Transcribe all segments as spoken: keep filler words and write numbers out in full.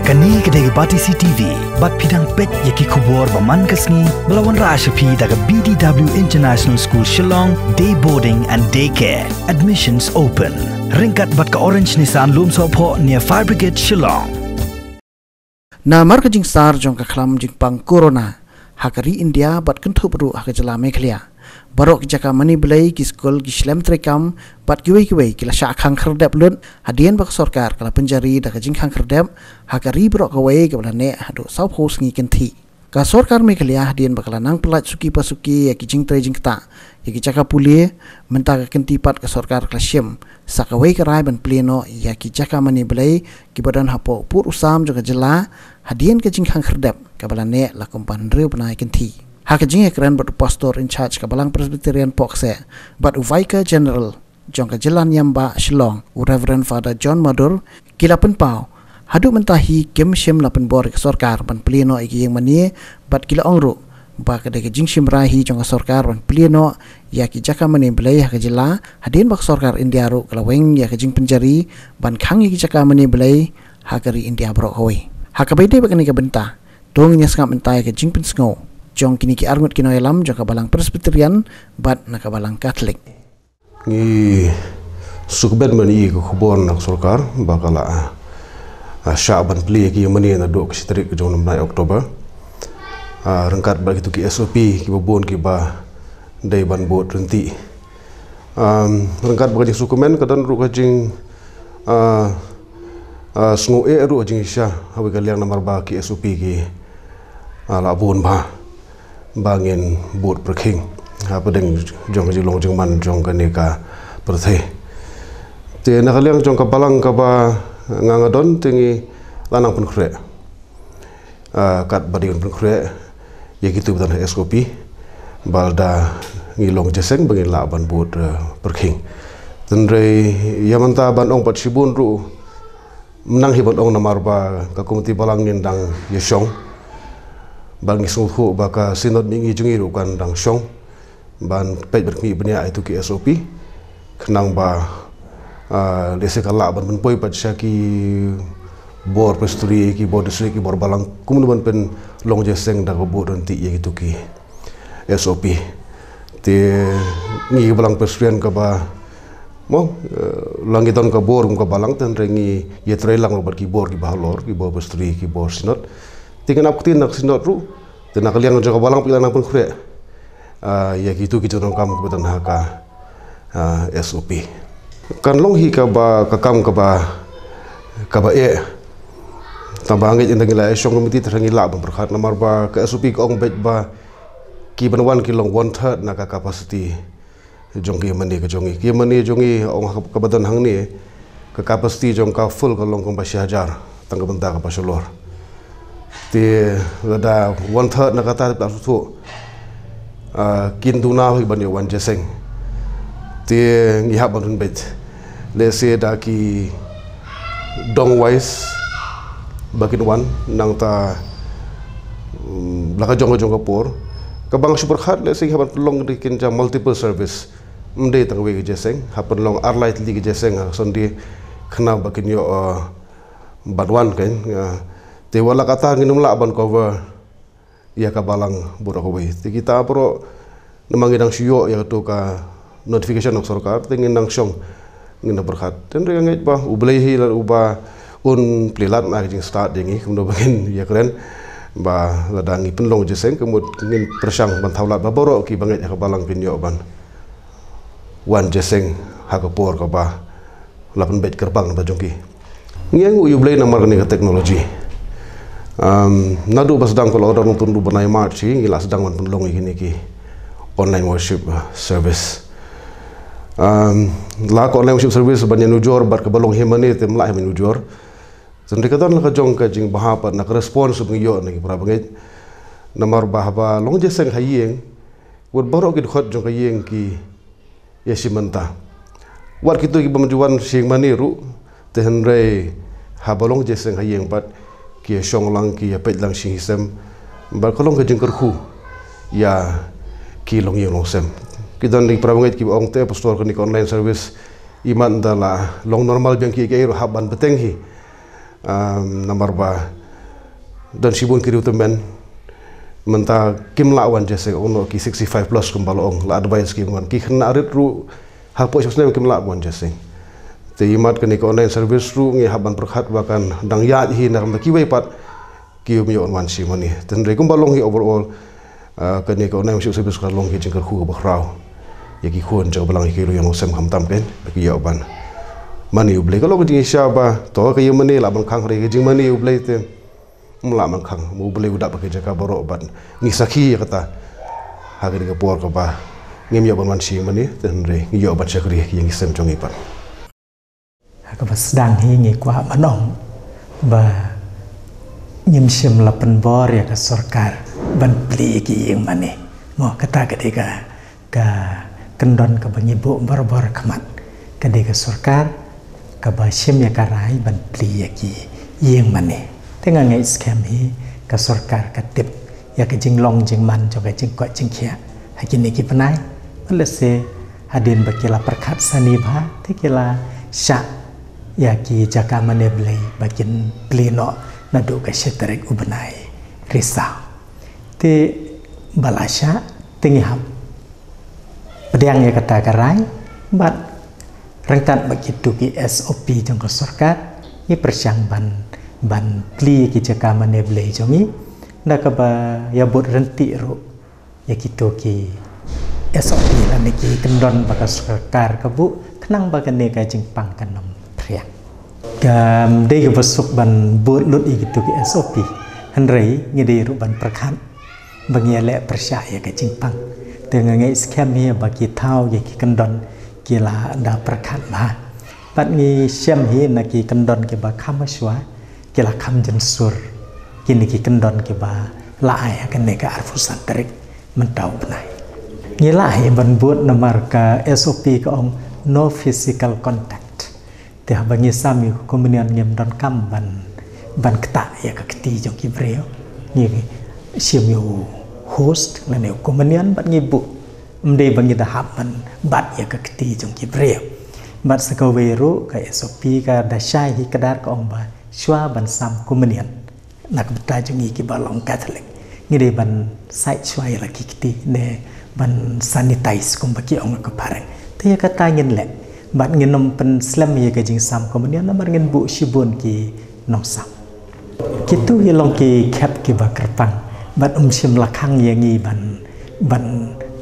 Kane ka dei ka Batesi T V, bad phi dang peit ïa ki khubor ba man ka sngi, ba la wanrah sha phi da ka B D W International School Shillong, Day Boarding and Day Care. Admissions open. Ryngkat bad ka Orange Nissan Lumsohphoh near Fire Brigade Shillong. Namar ka jingsar jong ka khlam jingpang corona ha ka ri India bad kynthup ruh ha ka jylla Meghalaya, baroh ki jaka mane blei, ki skul, ki shlem treikam bad kiwei kiwei ki la shah khang khyrdep lut, hadien ba ka sorkar ka la pynjari da ka jingkhang khyrdep ha ka ri baroh kawei kaba la neh haduh sawphew sngi kynthih. Ka sorkar Meghalaya, hadien ba ka la nang pyllait suki pa suki ïa ki jingtrei jingktah ïa ki jaka pule, mynta ka kynti pat ka sorkar ka la shim sa kawei ka rai ban plie noh ïa ki jaka mane blei kiba don hapoh pud u sam jong ka jylla, hadien ka jingkhang khyrdep kaba la neh la kumba hynriew bnai kynthih. Ha ka jingïakren bad u Pastor in charge ka Balang Presbyterian Pohkseh bad u Vicar General jong ka jylla niam bah Shillong, u Reverend Father John Madur, ki la pynpaw, haduh mynta hi kim shym la pynbor ïa ka sorkar ban plie noh ïa ki ïing mane, bad ki la ong ruh ba ka dei ka jingshim rai hi jong ka sorkar ban plie noh ïa ki jaka mane blei ha ka jylla, hadien ba ka sorkar India ruh ka la weng ïa ka jingpynjari ban khang ïa ki jaka mane blei ha ka ri India baroh kawei. Ha kaba ïadei bad kane ka bynta, to ngin ïa sngap mynta ïa ka jingpynsngew jong kine ki arngut ki nongïalam jong ka Balang Presbyterian bad na ka Balang Katholik. Ngi sngewbha ban ïohi ïa ka khubor na ka sorkar ba ka la, ah, shah ban plie ïa ki ïing mane naduh ka shi tarik jong u bnai October. Ah, ryngkat bad kito ki S O P kiba bun kiba dei ban bud ryntih. Um, ryngkat bad ka jingsngewkmen ka don ruh ka jing, ah, ah, sngew eh ruh ka jingshisha ha kawei ka liang namar ba ki S O P ki, ah, la bun bha ba ngin bud pyrkhing hapdeng jong ka jinglong jingman jong kane ka pyrthei. Te na ka liang jong ka balang kaba nga nga don te ngi la nang pynkhreh, ah, katba dei ban pynkhreh ïa kito ba don ha S O P ba lada ngi long jingïaseng ba ngin lah ban bud, ah, pyrkhing. Hynrei ïa mynta ban ong pat shibun ruh mynta hi ban ong namar ba ka komiti balang ngin dang ïashong. Ba ngi sngewthuh ba ka Synod Mihngi jong ngi ruh kan dang shong ban peit ban khmih bniah ïa kito ki S O P. Khnang ba, ah, lehse ka lah ban pynpoi pat sha ki bor presbytery, ki bor district, ki bor balang kumno ban pynlong jingïaseng da ka bud ryntih ïa kito ki S O P. Te ngi ka Balang Presbyterian kaba mo, eh, la ngi don ka bor kum ka balang, te hynrei ngi ïatrei lang bad ki bor kiba halor, ki bor presbytery, ki bor synod. Te ngin ap ktien na ka synod ruh, te na ka liang jong ka balang phi la nang pynkhreh, ah, ïa kito ki jingdonkam kiba don ha ka, ah, S O P. Kan long hi kaba, ka kam kaba, kaba eh. Tangba ngeit ynda ngi la ïashong komiti te ngi lah ban pyrkhat namar ba ka S O P ka ong beit ba ki ban wan ki long one third na ka capacity jong ki ïing mane ka jong ngi. Ki ïing mane jong ngi ong ha kaba don hangne, ka capacity jong ka full ka long kumba shi hajar tang ka bynta kaba shalor. Te lada one third na kata te la shu thuh, ah, kin duna hi ban ïoh wan jingïaseng. Te ngi hap ban rynbeit. Lehse da ki dong wise ba kin wan nangta, mm, la ka jong ka jong ka por. Kaba nga shu pyrkhat lehse hap ban pynlong da ki jingïaseng multiple service. Ym dei tang wei ka jingïaseng, hap ban long ar lai tylli ka jingïaseng ha Sunday khnang ba kin ïoh, uh, ban wan kan, uh, te wat la katta ngin ym lah ban cover ïa ka balang baroh kawei. Te kita baroh namar ngi dang shu ïoh ïa kato ka notification na ka sorkar, te ngin nang shong, ngin nang pyrkhat. Te hynrei nga ngeit ba U Blei hi lada u ba un plie lad na ka jingstad jong ngi, kumno ba ngin ïakren ba lada ngi pynlong jingïaseng, ka mut ngin pyrshang ban thaw lad ba baroh kiba ngeit ïa ka balang kin ïoh ban wan jingïaseng ha ka por kaba la pynbeit kyrpang na ka bynta jong ki. Ngi ainguh ïa U Blei namar kane ka technology. Um, naduh ba sdang ka lockdown, naduh u bnai March hi ngi la sdang ban pynlong ïa kine ki online worship, uh, service. Um, la ka online worship service ban ïanujor bad kaba long ïing mane te ym lah hi ban ïanujor. Te hynrei ka don la ka jong ka jingbha pat na ka response ba ngi ïoh na ki para bangeit. Namar ba haba long jingïaseng ha ïing, wat baroh ki dkhot jong ka ïing ki ïashim bynta. Wat kito kiba ym ju wan sha ïing mane ruh, te hynrei haba long jingïaseng ha ïing pat ki ïashong lang, ki ïapeit lang sha ïing sha sem. Bad ka long ka jingkyrkhu ïa ki longïing longsem. Ki don ki para bangeit kiba ong, te pastor, kane ka online service, imat ynda la long normal biang kiei kiei ruh hap ban bteng hi. Um, namar ba don shibun ki riew tymmen mynta kim lah wan jingïaseng, ong noh ki sixty-five plus kumba la ong, la advise kim wan, ki khynnah rit ruh hapoh shiphew snem kim lah wan jingïaseng. Te imat kane ka online service ruh ngi hap ban pyrkhat ba kan dang ïaid hi, namar kiwei pat kim ïoh wan shim mane. Te hynrei kumba long hi overall, ah, kane ka online worship service ka long hi jingkyrkhu kaba khraw ïa ki khun jong ka balang, ïa ki riewïong nongsem khamtam kein ba ki ïoh ban mane U Blei. Ka long ka jingshisha ba to ka ïing mane lah ban khang, hynrei ka jingmane U Blei te ym lah ban khang. U Blei u dap ha ki jaka baroh bad ngi sakhi ïa kata. Ha kane ka por kaba ngim ïoh ban wan shim mane, te hynrei ngi ïoh ban shakri ïa ki ïing ki sem jong ngi pat. Ha kaba sdang hi ngi kwah ban ong ba ngim shym la pynbor ïa ka sorkar ban plie ïa ki ïing mane. Mo, kata ka dei ka, ka kyndon kaba ngi buh barabor khmat. Ka dei ka sorkar kaba shim ïa ka rai ban plie ïa ki ïing mane. Te nga ngeit skhem hi ka sorkar ka tip ïa ka jinglong jingman jong ka jingkoit jingkhiah ha kine ki bnai. Lehse hadien ba ki la pyrkhat sani bha, te ki la shah ïa ki jaka mane Blei ba kin plie noh naduh ka shi tarik u bnai Risaw. Te ba la shah te ngi hap pdiang ïa kata ka rai, bad ryngkat bad kito ki S O P jong ka sorkar ngi pyrshang ban, ban plie ïa ki jaka mane Blei jong ngi da kaba ïa bud ryntih ruh ïa kito ki S O P lane ki kyndon ba ka sorkar ka buh, khnang ba kane ka jingpang kan ym phriang. Kam dei kaba suk ban bud lut ïa kito ki S O P, hynrei ngi dei ruh ban pyrkhat ba ngi ïaleh pyrshah ïa ka jingpang. Te nga ngeit skhem hi ba ki thaw ïa ki kyndon ki la da pyrkhat bha. Bad ngi shem hi na ki kyndon kiba kham shuwa, ki la kham jynsur kine ki kyndon kiba la ai ha kane ka arphew san tarik mynta u bnai. Ngi lah hi ban bud namar ka S O P ka ong no physical contact. Te haba ngi sam ïa u communion ngim donkam ban, ban ktah ïa ka kti jong ki briew. Ngi shim ïa u host lane u communion bad ngi buh. Ym dei ba ngi da hap ban bat ïa ka kti jong ki briew. Bad sa kawei ruh ka S O P ka da shai hi kdar, ka ong ba shuwa ban sam communion na ka bynta jong ngi kiba long Catholic, ngi dei ban sait shuwa ïa la ki kti ne ban sanitize kumba ki ong ha ka phareng. Te ïa kata ngin leh bad ngin ym pynslem ïa ka jingsam communion namar ngin buh shibun ki nongsam. Kito ki long ki khep kiba kyrpang bad ym shym la khang ïa ngi ban, ban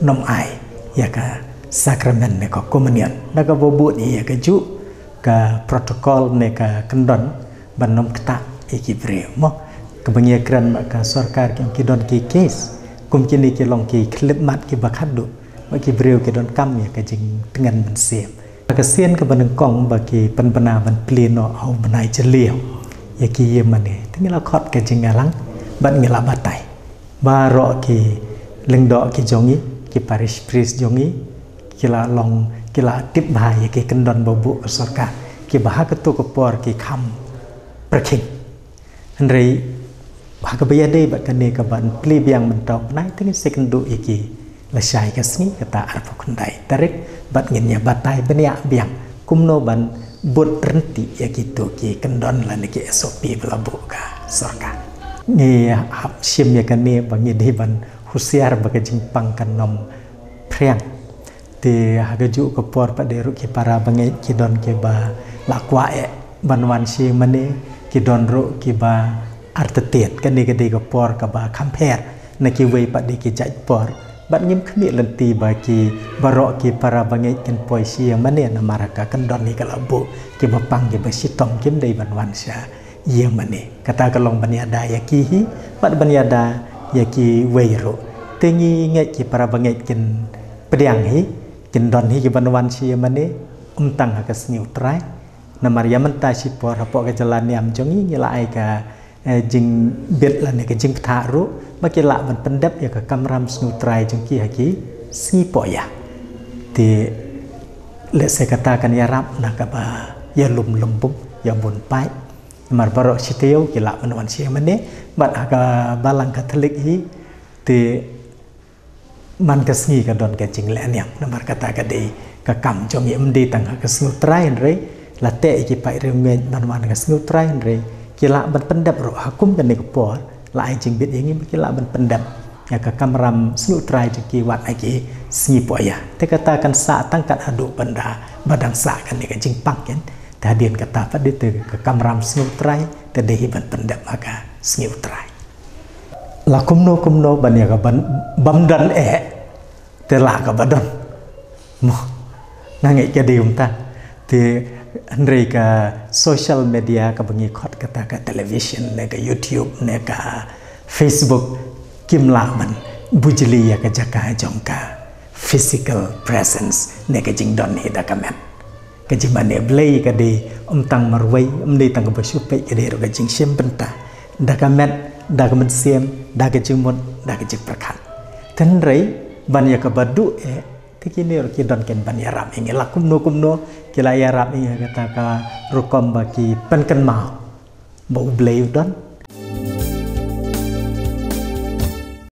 nym ai ïa ka sakramen ne ka communion. Da kaba bud ïa kajuh ka protocol ne ka kyndon ban nym ktah ïa ki briew mo. Kaba ngi ïakren bad ka sorkar ki ong ki don ki case kum kine ki long ki khyllipmat kiba khatduh bad ki briew ki donkam ïa ka jingtngen mynsiem. Ka sien kaba nyngkong ba ki pynbna ban plie noh ha u bnai Jylliew ïa ki ïing mane, te ngi la khot ka jingïalang bad ngi la batai. Baroh ki lyngdoh ki jong ngi, ki parish priest jong ngi, ki la long, ki la tip bha ïa ki kyndon ba buh ka sorkar kiba ha kato ka por ki kham pyrkhing. Hynrei ha kaba ïadei bad kane ka ban plie biang mynta u bnai, te ngin sa ïakynduh ïa ki lashai ka sngi, kata arphew khyndai tarik, bad ngin ïa batai bniah biang kumno ban bud ryntih ïa kito ki kyndon lane ki S O P ba la buh ka sorkar. Ngi hap shim ïa kane ba ngi dei ban husiar ba ka jingpang kan nym phriang. Te ha kajuh ka por pat de ruh ki para bangeit ki don kiba la kwah eh ban wan sha ïing mane, ki don ruh kiba artatien. Kane ka dei ka por kaba kham pher na kiwei pat de ki jait por. Bad ngim khmih lynti ba ki baroh ki para bangeit kin poi sha ïing mane namar ka kyndon hi ka la buh, kiba pang kiba shitom kim dei ban wan sha ïing mane. Kata ka long ban ïada ïa ki hi bad ban ïada ïa kiwei ruh. Te ngi ngeit ki para bangeit kin pdiang hi, kin don hi kiban wan sha ïing mane, ym tang ha ka sngi U Trai. Namar ïa mynta shipor hapoh ka jylla niam jong ngi ngi la ai ka, eh, jingbit lane ka jingbthah ruh ba ki lah ban pyndep ïa ka kamram sngi U Trai jong ki ha ki sngi poh ïa. Te lehse kata kan ïarap na kaba ïalum lymbung, ïa bun paid. Namar baroh shi taïew ki lah ban wan sha ïing mane bad ha ka balang Katholik hi te man ka sngi ka don ka jingleh niam. Namar kata ka dei ka kam jong ngi, ym dei tang ha ka sngi U Trai hynrei la teh ïa ki paid riewngeit ban wan ha ka sngi U Trai hynrei ki lah ban pyndep ruh ha kum kane ka por, la ai jingbit ïa ngi ba ki lah ban pyndep ïa ka kamram sngewtrai jong ki wat ha ki sngi poh ïa. Te kata kan sah tang kat haduh ban da ba dang sah kane ka jingpang ken. Te hadien kata pat de te ka kamram sngewtrai te dei hi ban pyndep ha ka sngi U Trai. La kumno kumno ban ïa ka ban bam don eh te la ka ba don. Mo, nga ngeit ka dei kumta. Te hynrei ka social media kaba ngi khot kata ka television ne ka YouTube ne ka Facebook kim lah ban bujli ïa ka jaka jong ka physical presence ne ka jingdon hi da ka met. Ka jingmane Blei ka dei ym tang marwei, ym dei tang kaba shu peit, ka dei ruh ka jingshim bynta da ka met, da ka mynsiem, da ka jingmut, da ka jingpyrkhat. Te hynrei ban ïa kaba duh eh te kine ruh ki don ken ban ïarap ïa ngi, la kumno kumno ki la ïarap ïa ngi ha kata ka rukom ba ki pynkynmaw ba U Blei u don,